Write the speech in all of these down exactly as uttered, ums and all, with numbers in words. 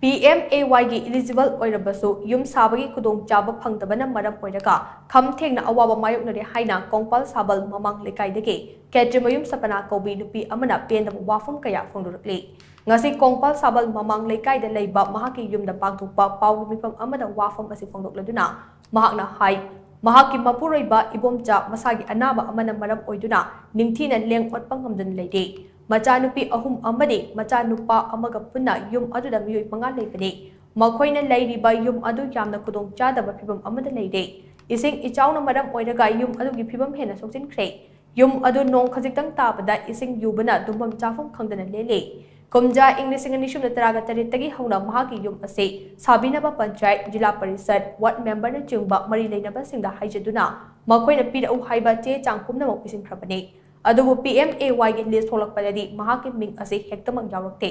P M A ꯋꯥꯏꯒꯤ eligible ꯑꯣꯏꯔꯕꯁꯨ ꯌꯨꯝ ꯁꯥꯕꯒꯤ ꯈꯨꯗꯣꯡꯆꯥꯕ ꯐꯪꯗꯕꯅ ꯃꯔꯝ ꯑꯣꯏꯔꯒ ꯈꯝ ꯊꯦꯡꯅ ꯑꯋꯥꯕ ꯃꯥꯌꯣꯛꯅꯔꯦ ꯍꯥꯏꯅ ꯀꯣꯡꯄꯥꯜ ꯁꯥꯕꯜ ꯃꯃꯥꯡ ꯂꯩꯀꯥꯏꯗꯒꯤ ꯈꯦꯇ꯭ꯔꯤꯃꯌꯨꯝ ꯁꯄꯅꯥ ꯀꯧꯕꯤ ꯅꯨꯄꯤ ꯑꯃꯅ ꯄꯦꯟꯗꯕ ꯋꯥꯐꯝ ꯀꯌꯥ ꯐꯣꯡꯗꯣꯔꯛꯂꯤ꯫ ꯉꯁꯤ ꯀꯣꯡꯄꯥꯜ ꯁꯥꯕꯜ ꯃꯃꯥꯡ ꯂꯩꯀꯥꯏꯗ ꯂꯩꯕ ꯃꯍꯥꯛꯀꯤ ꯌꯨꯝꯗ ꯄꯥꯡꯊꯣꯛꯄ ꯄꯥꯎꯒꯤ ꯃꯤꯐꯝ ꯑꯃꯗ ꯋꯥꯐꯝ ꯑꯁꯤ ꯐꯣꯡꯗꯣꯛꯂꯗꯨꯅ ꯃꯍꯥꯛꯅ ꯍꯥꯏ, ꯃꯍꯥꯛꯀꯤ ꯃꯄꯨꯔꯣꯏꯕ ꯏꯕꯣꯝꯆꯥ ꯃꯁꯥꯒꯤ ꯑꯅꯥꯕ ꯑꯃꯅ ꯃꯔꯝ ꯑꯣꯏꯗꯨꯅ ꯅꯤꯡꯊꯤꯅ ꯂꯦꯡ ꯑꯣꯠꯄ ꯉꯝꯗꯅ ꯂꯩꯔꯦ꯫ ꯃꯆꯥꯅꯨꯄꯤ ꯑꯍꯨꯝ ꯑꯃꯗꯤ ꯃꯆꯥꯅꯨꯄꯥ ꯑꯃꯒ ꯄꯨꯟꯅ ꯌꯨꯝ ꯑꯗꯨꯗ ꯃꯤꯑꯣꯏ ꯃꯉꯥ ꯂꯩꯕꯅꯤ꯫ ꯃꯈꯣꯏꯅ ꯂꯩꯔꯤꯕ ꯌꯨꯝ ꯑꯗꯨ ꯌꯥꯝꯅ ꯈꯨꯗꯣꯡ ꯆꯥꯗꯕ ꯐꯤꯕꯝ ꯑꯃꯗ ꯂꯩꯔꯦ꯫ ꯏꯁꯤꯡ ꯏꯆꯥꯎꯅ ꯃꯔꯝ ꯑꯣꯏꯔꯒ ꯌꯨꯝ ꯑꯗꯨꯒꯤ ꯐꯤꯕꯝ ꯍꯦꯟꯅ ꯁꯣꯛꯆꯤꯟꯈ꯭ꯔꯦ꯫ ꯌꯨꯝ ꯑꯗꯨ ꯅꯣꯡ ꯈꯖꯤꯛꯇꯪ ꯇꯥꯕꯗ ꯏꯁꯤꯡ ꯌꯨꯕꯅ ꯇꯨꯝꯐꯝ ꯆꯥꯐꯝ ꯈꯪꯗꯅ ꯂꯦꯜꯂꯤ꯫ ꯀꯨꯝꯖꯥ ꯏꯪ ꯂꯤꯁꯤꯡ ꯑꯅꯤ ꯁꯨꯞꯅ ꯇꯔꯥꯒ ꯇꯔꯦꯠꯇꯒꯤ ꯍꯧꯅ ꯃꯍꯥꯛꯀꯤ ꯌꯨꯝ ꯑꯁꯤ ꯁꯥꯕꯤꯅꯕ ꯄꯟꯆꯥꯌꯠ, ꯖꯤꯂꯥ ꯄꯔꯤꯁꯗ, ꯋꯥꯔꯗ ꯃꯦꯝꯕꯔꯅꯆꯤꯡꯕ ꯃꯔꯤ ꯂꯩꯅꯕꯁꯤꯡꯗ ꯍꯥꯏꯖꯗꯨꯅ ꯃꯈꯣꯏꯅ ꯄꯤꯔꯛꯎ ꯍꯥꯏꯕ ꯆꯦ ꯆꯥꯡ ꯄꯨꯝꯅꯃꯛ ꯄꯤꯁꯤꯟꯈ꯭ꯔꯕꯅꯤ꯫ ꯑꯗꯨꯕꯨ ꯄꯤ ꯑꯦꯝ ꯑꯦ ꯋꯥꯏꯒꯤ ꯂꯤꯁ ꯊꯣꯛꯂꯛꯄꯗꯗꯤ ꯃꯍꯥꯛꯀꯤ ꯃꯤꯡ ꯑꯁꯤ ꯍꯦꯛꯇꯃꯛ ꯌꯥꯎꯔꯛꯇꯦ꯫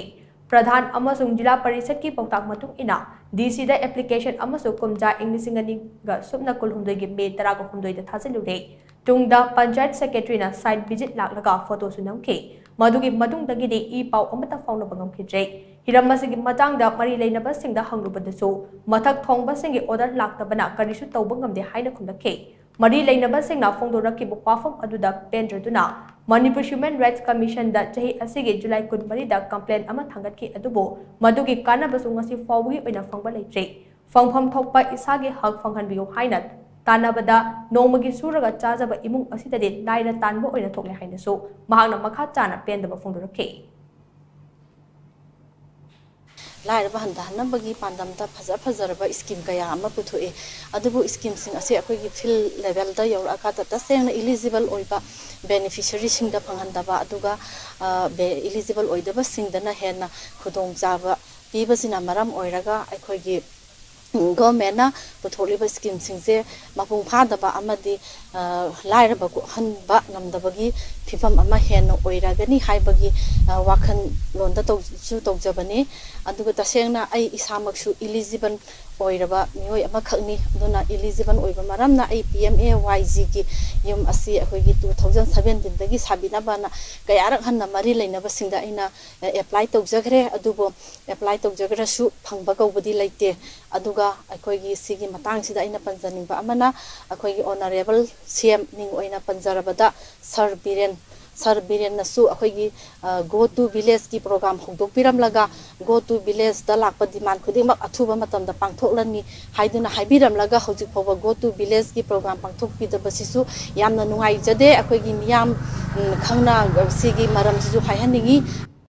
ꯄ꯭ꯔꯙꯥꯟ ꯑꯃꯁꯨꯡ ꯖꯤꯂꯥ ꯄꯔꯤꯁꯗꯀꯤ ꯄꯥꯎꯇꯥꯛ ꯃꯇꯨꯡ ꯏꯟꯅ ꯗꯤ ꯁꯤꯗ ꯑꯦꯄ꯭ꯂꯤꯀꯦꯁꯟ ꯑꯃꯁꯨ ꯀꯨꯝꯖꯥ ꯏꯪ ꯂꯤꯁꯤꯡ ꯑꯅꯤꯒ ꯁꯨꯞꯅ ꯀꯨꯟꯍꯨꯝꯗꯣꯏꯒꯤ ꯃꯦ ꯇꯔꯥꯒ ꯍꯨꯝꯗꯣꯏꯗ ꯊꯥꯖꯤꯜꯂꯨꯔꯦ꯫ ꯇꯨꯡꯗ ꯄꯟꯆꯥꯌꯠ ꯁꯦꯀ꯭ꯔꯦꯇꯔꯤꯅ ꯁꯥꯏꯠ ꯚꯤꯖꯤꯠ ꯂꯥꯛꯂꯒ ꯐꯣꯇꯣꯁꯨ ꯅꯝꯈꯤ꯫ ꯃꯗꯨꯒꯤ ꯃꯇꯨꯡꯗꯒꯤꯗꯤ ꯏ ꯄꯥꯎ ꯑꯃꯠꯇ ꯐꯥꯎꯅꯕ ꯉꯝꯈꯤꯗ꯭ꯔꯦ꯫ ꯍꯤꯔꯝ ꯑꯁꯤꯒꯤ ꯃꯇꯥꯡꯗ ꯃꯔꯤ ꯂꯩꯅꯕꯁꯤꯡꯗ ꯍꯪꯂꯨꯕꯗꯁꯨ ꯃꯊꯛ ꯊꯣꯡꯕꯁꯤꯡꯒꯤ ꯑꯣꯔꯗꯔ ꯂꯥꯛꯇꯕꯅ ꯀꯔꯤꯁꯨ ꯇꯧꯕ ꯉꯝꯗꯦ ꯍꯥꯏꯅ ꯈꯨꯝꯂꯛꯈꯤ꯫ ꯃꯔꯤ ꯂꯩꯅꯕꯁꯤꯡꯅ ꯐꯣꯡꯗꯣꯔꯛꯈꯤꯕ ꯋꯥꯐꯝ ꯑꯗꯨꯗ ꯄꯦꯟꯗ꯭ꯔꯗꯨꯅ ꯃꯅꯤꯄꯨꯔ ꯍ꯭ꯌꯨꯃꯦꯟ ꯔꯥꯏꯠꯁ ꯀꯃꯤꯁꯟꯗ ꯆꯍꯤ ꯑꯁꯤꯒꯤ ꯖꯨꯂꯥꯏ ꯀꯨꯟꯃꯔꯤꯗ ꯀꯝꯄ꯭ꯂꯦꯟ ꯑꯃ ꯊꯥꯡꯒꯠꯈꯤ, ꯑꯗꯨꯕꯨ ꯃꯗꯨꯒꯤ ꯀꯥꯟꯅꯕꯁꯨ ꯉꯁꯤ ꯐꯥꯎꯕꯒꯤ ꯑꯣꯏꯅ ꯐꯪꯕ ꯂꯩꯇ꯭ꯔꯤ꯫ ꯐꯪꯐꯝ ꯊꯣꯛꯄ ꯏꯁꯥꯒꯤ ꯍꯛ ꯐꯪꯍꯟꯕꯤꯌꯨ ꯍꯥꯏꯅ ꯇꯥꯟꯅꯕꯗ ꯅꯣꯡꯃꯒꯤ ꯁꯨꯔꯒ ꯆꯥꯖꯕ ꯏꯃꯨꯡ ꯑꯁꯤꯗꯗꯤ ꯂꯥꯏꯔ ꯇꯥꯟꯕ ꯑꯣꯏꯅ ꯊꯣꯛꯂꯦ ꯍꯥꯏꯅꯁꯨ ꯃꯍꯥꯛꯅ ꯃꯈꯥ ꯇꯥꯅ ꯄꯦꯟꯗꯕ ꯐꯣꯡꯗꯣꯔꯛꯈꯤ꯫ ꯂꯥꯏꯔꯕ ꯍꯟꯊꯍꯟꯅꯕꯒꯤ ꯄꯥꯟꯗꯝꯗ ꯐꯖ ꯐꯖꯔꯕ ꯁ꯭ꯀꯤꯝ ꯀꯌꯥ ꯑꯃ ꯄꯨꯊꯣꯛꯏ꯫ ꯑꯗꯨꯕꯨ ꯁ꯭ꯀꯤꯝꯁꯤꯡ ꯑꯁꯤ ꯑꯩꯈꯣꯏꯒꯤ ꯐꯤꯜꯗ ꯂꯦꯚꯦꯜꯗ ꯌꯧꯔꯛꯑꯀꯥꯟꯗ ꯇꯁꯦꯡꯅ ꯏꯂꯤꯖꯤꯕꯜ ꯑꯣꯏꯕ ꯕꯦꯅꯤꯐꯤꯁꯔꯤꯁꯤꯡꯗ ꯐꯪꯍꯟꯗꯕ, ꯑꯗꯨꯒ ꯏꯂꯤꯖꯤꯕꯜ ꯑꯣꯏꯗꯕꯁꯤꯡꯗꯅ ꯍꯦꯟꯅ ꯈꯨꯗꯣꯡꯆꯥꯕ ꯄꯤꯕꯁꯤꯅ ꯃꯔꯝ ꯑꯣꯏꯔꯒ ꯑꯩꯈꯣꯏꯒꯤ ꯒꯣꯔꯃꯦꯟꯅ ꯄꯨꯊꯣꯛꯂꯤꯕ ꯁ꯭ꯀꯤꯝꯁꯤꯡꯁꯦ ꯃꯄꯨꯡ ꯐꯥꯗꯕ ꯑꯃꯗꯤ ꯂꯥꯏꯔꯕ ꯀꯣꯛꯍꯟꯕ ꯉꯝꯗꯕꯒꯤ ꯐꯤꯕꯝ ꯑꯃ ꯍꯦꯟꯅ ꯑꯣꯏꯔꯒꯅꯤ ꯍꯥꯏꯕꯒꯤ, ꯑ, ꯋꯥꯈꯜꯂꯣꯟꯗ ꯇꯧꯁꯨ ꯇꯧꯖꯕꯅꯤ꯫ ꯑꯗꯨꯒ ꯇꯁꯦꯡꯅ ꯑꯩ ꯏꯁꯥꯃꯛꯁꯨ eligible ꯑꯣꯏꯔꯕ ꯃꯤꯑꯣꯏ ꯑꯃꯈꯛꯅꯤ꯫ ꯑꯗꯨꯅ eligible ꯑꯣꯏꯕ ꯃꯔꯝꯅ ꯑꯩ P M A Y G ꯒꯤ ꯌꯨꯝ ꯑꯁꯤ ꯑꯩꯈꯣꯏꯒꯤ two thousand seventeen ꯗꯒꯤ ꯁꯥꯕꯤꯅꯕꯅ ꯀꯌꯥꯔꯛ ꯍꯟꯅ ꯃꯔꯤ ꯂꯩꯅꯕꯁꯤꯡꯗ ꯑꯩꯅ, ꯑ, apply ꯇꯧꯖꯈ꯭ꯔꯦ꯫ ꯑꯗꯨꯕꯨ apply ꯇꯧꯖꯈ꯭ꯔꯁꯨ ꯐꯪꯕ ꯀꯧꯕꯗꯤ ꯂꯩꯇꯦ꯫ ꯑꯗꯨꯒ ꯑꯩꯈꯣꯏꯒꯤ ꯁꯤꯒꯤ ꯃꯇꯥꯡꯁꯤꯗ ꯑꯩꯅ ꯄꯟꯖꯅꯤꯡꯕ ꯑꯃꯅ, ꯑꯩꯈꯣꯏꯒꯤ honourable C M ꯃꯤꯡ ꯑꯣꯏꯅ ꯄꯟꯖꯔꯕꯗ, ꯁꯥꯔ ꯕꯤꯔꯦꯟ, ꯁꯥꯔ ꯕꯤꯔꯦꯟꯅꯁꯨ ꯑꯩꯈꯣꯏꯒꯤ, ꯑ, Go to Village ꯀꯤ program ꯍꯧꯗꯣꯛꯄꯤꯔꯝꯂꯒ, Go to Village ꯇ ꯂꯥꯛꯄ demand ꯈꯨꯗꯤꯡꯃꯛ ꯑꯊꯨꯕ ꯃꯇꯝꯗ ꯄꯥꯡꯊꯣꯛꯂꯅꯤ ꯍꯥꯏꯗꯨꯅ ꯍꯥꯏꯕꯤꯔꯝꯂꯒ, ꯍꯧꯖꯤꯛ ꯐꯥꯎꯕ Go to Village ꯀꯤ program ꯄꯥꯡꯊꯣꯛꯄꯤꯗꯕꯁꯤꯁꯨ ꯌꯥꯝꯅ ꯅꯨꯡꯉꯥꯏꯖꯗꯦ꯫ ꯑꯩꯈꯣꯏꯒꯤ ꯃꯤꯌꯥꯝ, ꯎꯝ, ꯈꯪꯅ ꯁꯤꯒꯤ ꯃꯔꯝꯁꯤꯁꯨ ꯍꯥꯏꯍꯟꯅꯤꯡꯉꯤ꯫